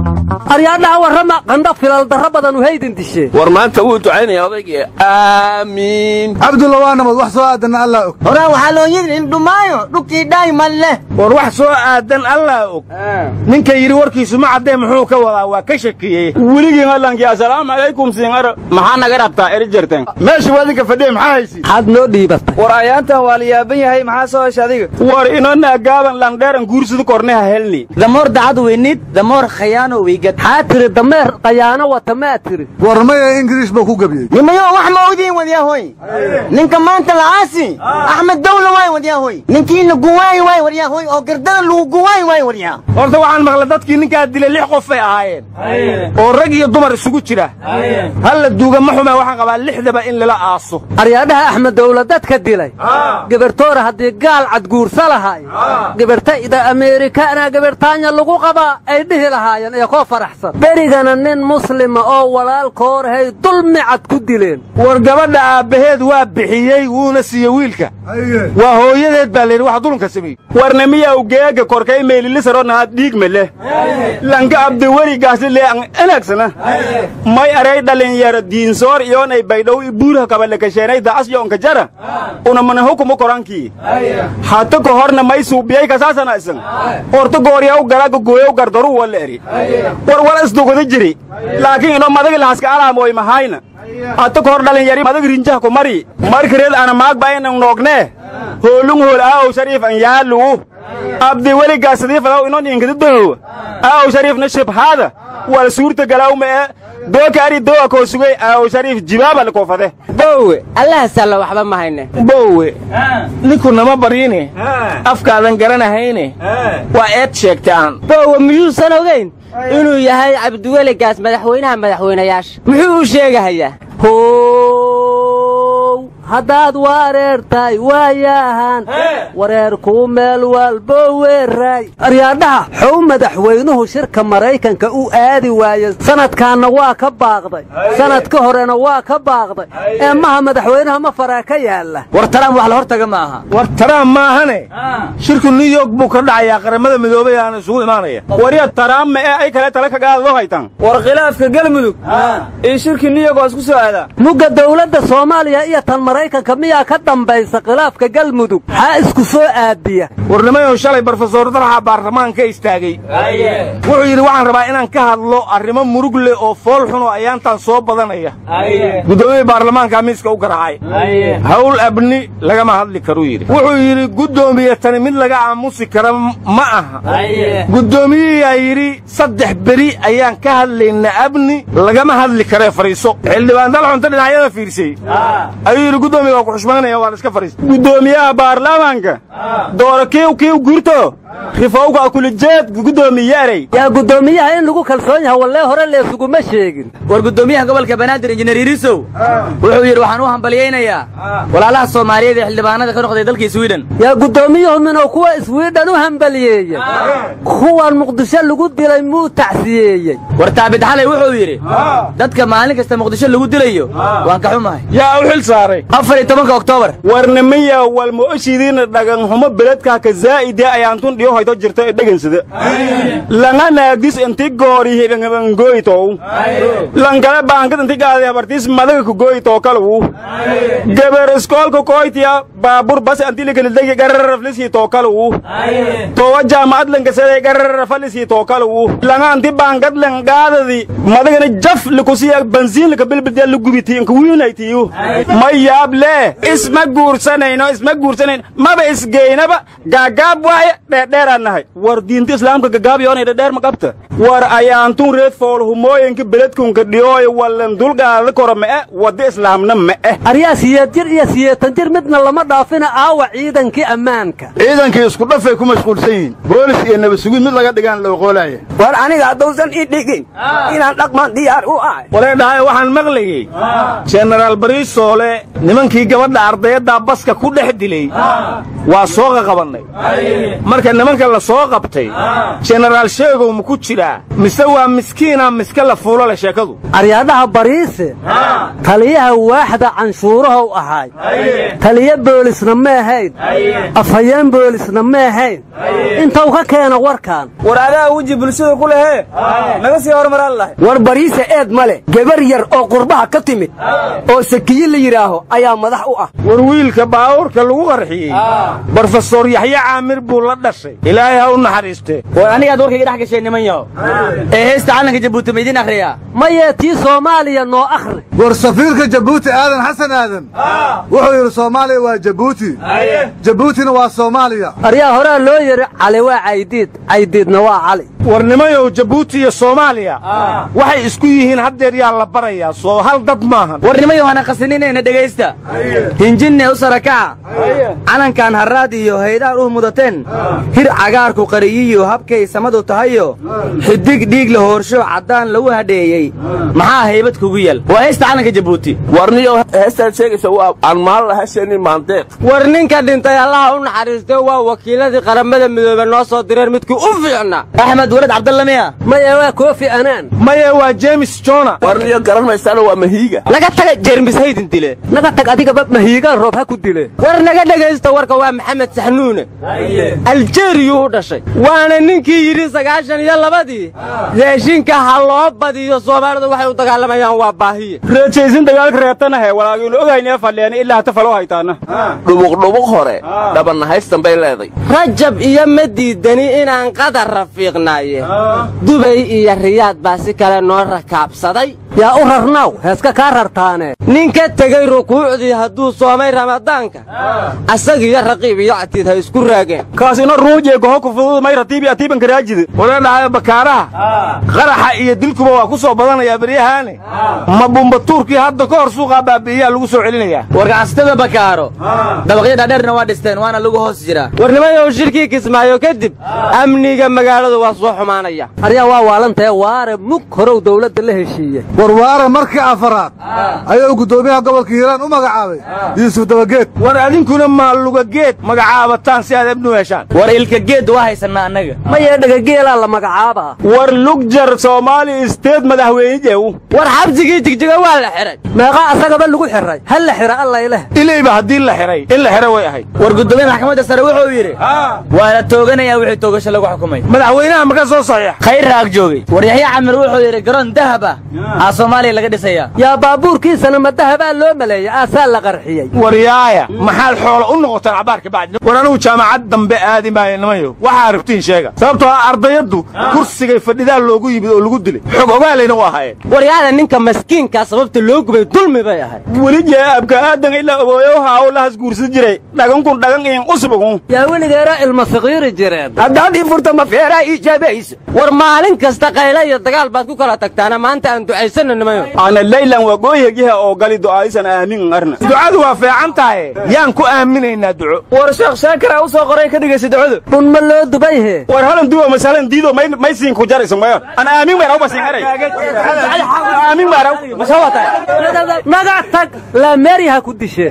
Aryaadhaha warrama qandha filal darro badan uhaydin dishee. War maanta wuu ducaynaya odaygii. Aamiin. Cabdulla waa nabad, wax soo aadanna Allah og. Horaa waxaa loo yidhi in dhumaayo dhugtii dhaay ma leh. War wax soo aadan Allah og. Ninka yidhi warkiisu ma caddee muxuu ka wadaa waa ka shakiyey. Weligiin allankii assalaamu calaykum siinara maxaa naga rabtaa eri jirteen. Meesha waa idinka fadhiya maxaa haysi? Maxaad noo dhiibatay? War ayaantan waa la yaaban yahay, maxaa soo hesha adiga? War inoo gaaban landheeran guursida korneha helni. Damoor dacad weynid, damoor khayaano weygad. Maxaa tiri dameer qayaano wata maa tiri? War maya Ingiriis buu ku gabiyey. Nimayo wax ma ogdiin wadyahoy. Ninka maanta la aasi Axmed Dawla waay wadyahoy. Ninkii la guwaay waay wadyahoy oo gardada lagu guwaay waay wadyaa. Horta waxaan maqlay dadkii ninkaa dilay 6 qof ay ahaayeen oo rag iyo dumar isugu jira. Hal la duuga ma xuma, waxaan qabaa 6daba in lala aaso. Aryaadhaha Axmed Dawla dadka dilay gabartoora haddii gaal cad guursa lahaay gabarta ida Ameerikaana gabartaanya lagu qabaa ay dhihi lahaayeen ee koo faraxsan. Berigana nin muslima oo walaalkoorhay dulmi cad ku dileen. War gabadha aabbaheed waa bixiyey wuuna siiyey wiilka. Waa hooyadeed baa layidhi waxa dulunka sameeyey. Warna miyaw geega korkay meelilisarona dhiig male. Lanka abdi werigaasi lee an enagsana. May aray dhalinyaro diinsoor iyoonay baydhow i buurha kabalakasheenay dacas yoonka jara. Una mana hukumo korankii. Hata ka horna may suubiyay kasaasana isan. Horta gooryaw garaaga gooyow gardaru wala eri. War wal isdugada jiri. Laakiin inoo madaga lahaska alaamooy mahayna. Hata ka hor dhalinyari madag rinjaha ku mari. Markareed ana maag baa noogne. Hoolung hool aaw shariif an yaalu. Abdi weligaas sadiifadaw inoon inkadidow. Aaw shariifna shibhaada. Wal suurta galaaw ma dooka ari dooa koo sugay aaw shariif jibaaba la koofade. Boowe Allah salla waxba ma hayne. Boowe ninku nama barine afkaadan garanahayne waa eed sheegtaan. Boowe miyuusan ogeyn inuu yahay Cabdiweligaas madaxweynaha madaxweynayaasha? Muxuu u sheegahayaa? How haddaad wareertay waayahan wareerkuu meel walbo weeraay. Aryaadhaha xow madaxweynuhu shirka Maraykanka u aadi waayey sanadkaanna waa ka baaqday, sanadka horena waa ka baaqday. Ee maha madaxweynaha ma faraa ka yaalla. War Trump wax la hortaga ma aha. War Trump maahane shirku New York buu ka dhacayaa, qaramada midoobay aana isugu imaanaya. Wariya Trump ma ee ay kale tala ka gaadado haytan. War khilaafka Galmudug iyo shirka New York waa isku soo aadaa. Mugga dawladda Soomaaliya iyo tan Maraykanka miyaa ka dambaysa khilaafka Galmudug? Maxaa isku soo aadiya? Warnimayo shalay Professor Dalxa baarlamaanka istaagay. Wuxuu yidhi waxaan rabaa inaan ka hadlo arrimo murug leh oo fool xun oo ayaantan soo badanaya. Guddoomiyaha baarlamaanka miiska u garaacay. Hawl abni lagama hadli karo yidhi. Wuxuu yidhi guddoomiye tani mid laga aamusi kara ma aha. Guddoomiyaha yidhi 3 beri ayaan ka hadlaynaa abni lagama hadli karo fariiso. Xildhibaan Dalxa inta dhinacyada fiirsay ayuu yidhi guddoomiyaha waa ku xushmaynaya waan iska fariis. Guddoomiyaha baarlamaanka dooro kiiw gurto rifowga kulijeed guddoomiyeeray. Yaa guddoomiyaha in lagu kalsoon yahay wallee hore leesuguma sheegin. War guddoomiyaha gobolka Banaadir Injineer Irisow wuxuu yidhi waxaan u hambaliyeynayaa walaalaha Soomaaliyeed ee xildhibaanada ka noqday dalka Sweden. Yaa guddoomiyuhu minuu kuwa Sweden u hambaliyeeyey kuwan Muqdisho lagu dilay muu tacsiyeeyey. War Taabid xalay wuxuu yidhi dadka maalin kasta Muqdisho lagu dilayo waan ka xumahay. Yaa u xil saaray 14 Oktoobar. Warnimaya wal ma oshidiina dhagan xumo beledka ka zaa'id ayaan tun dhiyo hayto jirto ee dhegansada. Langa naagdis inti goori heban gooyto. Langala baangad inti gaaday habartiis madaga ku gooyto kalawu. Gabar iskoolka kooytiya baabuur bas inti la kala degay gararaflisi to kalawu. Towa jaamacad langa saday gararaflisi to kalawu. Langa inti baangad langaadadi madagana jaf likusiya banziin laka bilbidya lugubiti inka wiinaytiyo. Ma yaab leh isma guursanayno isma guursanayno maba isgeynaba gaagaab waaye dheerdheeraan nahay. War diinta islaamka gagaab yoonay dheerdheer ma qabta. War ayaantun reed fool humooyinka beledkunka dhiyooy wallan dulgaada koro ma'e wadda islaamna ma'e. Aryaa 8 jir iyo 80 jir midna lama dhaafina aawa ciidankii ammaanka. Ciidankii isku dhafay ku mashquulsan yihiin. Boolis iyo nabad sugid mid laga dhigaan loo qoolaya. War aniga haddausan ii dhigin inaan dhaqmaan diyaar u ahay. Walee dhahay waxaan maqlayay General Bariisoole nimankii gabadha ardayda baska ku dhex dilay Waa soo qabannay. Marka nimanka la soo qabtay General Sheegow ma ku jiraa mise waa miskiina miska la fuulo la sheekadu? Aryaadaha Bariise taliyaha waaxda canshuuraha u ahay, taliya boolisna ma ahayn, afhayeen boolisna ma ahayn, inta uu ka keeno warkan. War adaa weji bulshada ku lehee naga sii hormaraan lahay. War Bariise eed male, gabar yar oo qurbaha ka timid oo sakiye la yidhaaho ayaa madax u ah. War wiilka baabuurka lagu qarxiyey Professor Yaxya Caamir buu la dhashay, Ilaahay ha u naxariistee. War anigaad warkayga dhex gashay niman yahow, ee heesta calanka Jabuuti ma idiin akhriyaa? Maye tii Soomaaliya noo akhri. War safiirka Jabuuti Aadan Xasan Aadan wuxuu yidhi Soomaaliya waa Jabuuti, Jabuutina waa Soomaaliya. Aryaa horaa loo yidhi Cali waa Caydiid, Caydiidna waa Cali. War nimayow, Jabuuti iyo Soomaaliya waxay isku yihiin haddeer yaa la barayaa, soo hal dad maahan. War nimayow hana qasaninayna dhegaysta. Hinjinne u sarakaca calankan harraad iyo haydaan u mudateen, hir cagaarku qariyiyo habkay samadu tahayo, xidig dhiig la hoorsho caddaan lagu hadheeyey, maxaa haybad kugu yal? Waa heesta calanka Jabuuti. Warniyow heestaad sheegaysa waa aan maalin lahasheenin maandeeq. War ninka dhintay Allaha u naxariistay waa wakiiladii qaramada midoobe noo soo direen midkii u fiicnaa. Axmed Walad Cabdalla miya? Maya waa Kofi Annan. Maya waa James Jona. Warniyo garan maysaana waa Mahiiga. Naga taga James Hayden dile. Naga tag adigaba Mahiiga roob ha ku dile. War naga dhagaysta warka, waa Maxamed Saxnuune, Aljeeriyu u dhashay, waana ninkii yidhi 92dii raashinka ha loo badiyo, Soomaalidu waxay u dagaalamayaan waa baahiye. Reejaysin dagaalka reebtanahe walaagaynu ogaynee fadhiyeen ilaa hata faloo haytaana. Dhubuqdhubuq hore dhabannahaystan bay leeday. Rajab iyo ma diidani inaan qadar rafiiqnaaye, Dubay iyo Riyaad baa si kale noo rakaabsaday. Yaa u rarnaw heeska kaa rartaane. Ninka tegey rukuucdii hadduu soomay Ramadaanka, asagiyo raqiib iyo catiid ha isku raageen. Kaas ina ruuje goho ku fudud may ratiib atiiban karaajid. Wala dhahay bakaaraha qaraxa iyo dilkuba waa ku soo badanayaa baryahaane, ma bumbatuurkii hadda ka hor suuqa baabi'iyaa lagu soo celinayaa. War ganacsatada Bakaaro dabaqyo dhaadheerna waa dhisteen, waana lagu hoos jiraa. War nimayow, shirkii Kismaayo kadib amniga magaaladu waa soo xumaanaya. Aryaa waa waalantae, waare mug horow dawladda la heshiiyey. War waare markii afaraad ayuu guddoomiyaha gobolka Hiiraan u magacaabay Yuusuf Dabageed. War adinkuna maaluga geed magacaabataan si aad abnu heshaan. War ilka geed waa haysannaa annaga. Maya dhagageelaa la magacaabaa. War lugjar Soomaali isteed madaxweyne jeew. War xabsigii Jigjiga waa la xiray. Meeqa asagaba lagu xiray? Hal la xira Alla ileh. Ilayba haddii la xiray in la xira way ahayd. War guddoomiyaha maxkamadda sare wuxuu yidhi waa la tooganayaa wixii toogasho lagu xukumay. Madaxweynaha maka soo saxiix khayr raag joogay. War Yaxya Camir wuxuu yidhi garoon dahab ah aa Soomaaliya laga dhisayaa. Yaa baabuurkiisana ma dahabaa loo maleeyay aasaa la qarxiyey. War yaaya maxaad xoolo u noqotaan cabaarka bacdi. War anigu jaamacad dambe aadi maayo nimayo, waxaa rabtiin sheega, sababtoo ah ardayaddu kursigay fadhidaa loogu yimid oo lagu dilay, xog ogaalayna u ahaayeen. War yaada ninka maskiinkaa sababta loo gubay dulmi bay ahayd. Weli jee abka aadan ilaa obooyow haaw lahas guursan jiray dhagankun dhagan in usbugun. Yaa weligeera ilma saqiiri jireen. Haddaad ii furto ma feeraa ii jaabayso. War maalin kasta qayla iyo dagaal baad ku kala tagtaana, maanta aan ducaysanno nimayo. Ana laylan waa gooyhagiha oo gali du'aaysan aamin arna. Ducadu waa fiican tahay, yaan ku aaminaynaa duco. War Sheekh Shaakir u soo qoray ka dhigaysa ducadu. Dhun ma loo dubay he. War halan duwa masalan diido may siin ku jarayso mayo. Ana aamin ma raw bas ingaray. Aamin ma raw. Naga tag la meeriha ku dishe.